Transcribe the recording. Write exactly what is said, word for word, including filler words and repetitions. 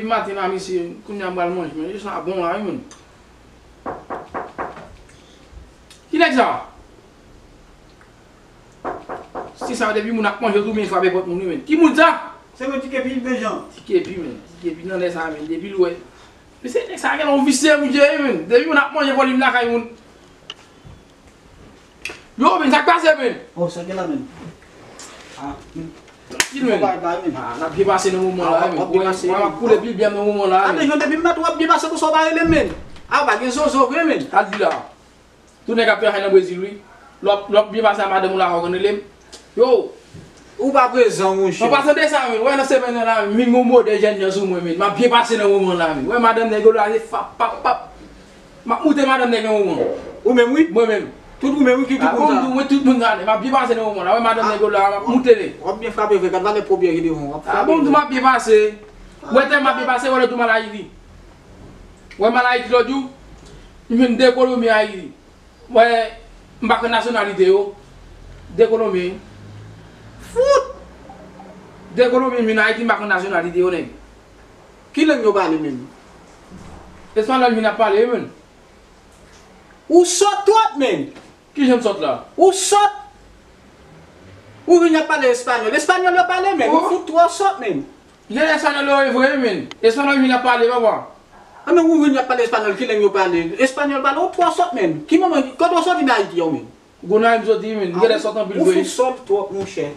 Maten la, mesye, kounye a m pral manje, men, sa bon la, wi, men. Ki nèg sa? Si sa, depi moun ap manje, tou byen frape pòt moun, wi, men. Ki moun sa? Se mwen, Ti Kepi, Benjan. Ti Kepi, men. Ti Kepi nan lè sa, men. Depi l wè. Mesye, nèg sa gen yon visye, moun, wi, men. Depi moun ap manje, vòlè lakay moun. Yo, men, sa k pase, men? Oh, sa gen la, men. Ah, men. Tranquille, men. Fò pa, pa, men. Ah, n ap byen pase nan moman la, men. W ap byen pase, men. W ap koule pi byen nan moman la, men. Ate, jan depi m bat w ap byen pase pou sa w pa rele m, men. Ah, pa gen zozo vre, men. Al di la. Tout nèg ap travay nan Brezil, wi. Lè w ap, lè w ap byen pase a madanm ou la, w konn rele m. Yo. Ou pa prezan, monchè. Mwen pa tande sa, men. Wè, nan semèn nan la, men, vin gon modè jèn jan sou mwen, men. M ap byen pase nan moman la, men. Wè, madanm nèg yo la, se fap, pap, pap. M ap moute madanm nèg nan moman. Ou menm, wi? Mwen menm. Tout ou menm, wi, ki, ki moun sa? Mwen tout moun sa, m ap byen pase nan moman la. Wè, madanm nèg yo la, m ap moute li. W ap byen frape vre, gad valè pwòp yè ki devan w. W ap frape vre. Bon, m ap byen pase. Wè, tèlman m ap byen pase, wè, lòt jou m al Ayiti. Wè, m al Ayiti lòt jou, m jwenn de Kolonbyen Ayiti. Wè, m pa konn nasyonalite yo. De Kolonbyen. Fout! De Kolonbyen vin Ayiti, m pa konn nasyonalite yo, nèg. Ki lang yo pale menm? Espanyòl vin ap pale, wi, menm. Ou sòt twòp, menm. Ki jan m sòt la? Ou sòt. Ou vin ap pale espanyòl. Espanyòl yo pale, menm. Ou fout twò sòt, menm. Gen espanyòl yo, e vre, men. Espanyòl vin ap pale, papa. A, men ou vin ap pale espanyòl, ki lang yo pale? Espanyòl pale, ou twò sòt, men. Ki moman, kote w sòti nan Ayiti, ou, men? Gonayiv m sòti, men. M genlè sòt anpil vre. Ou fout sòt twòp, monchè.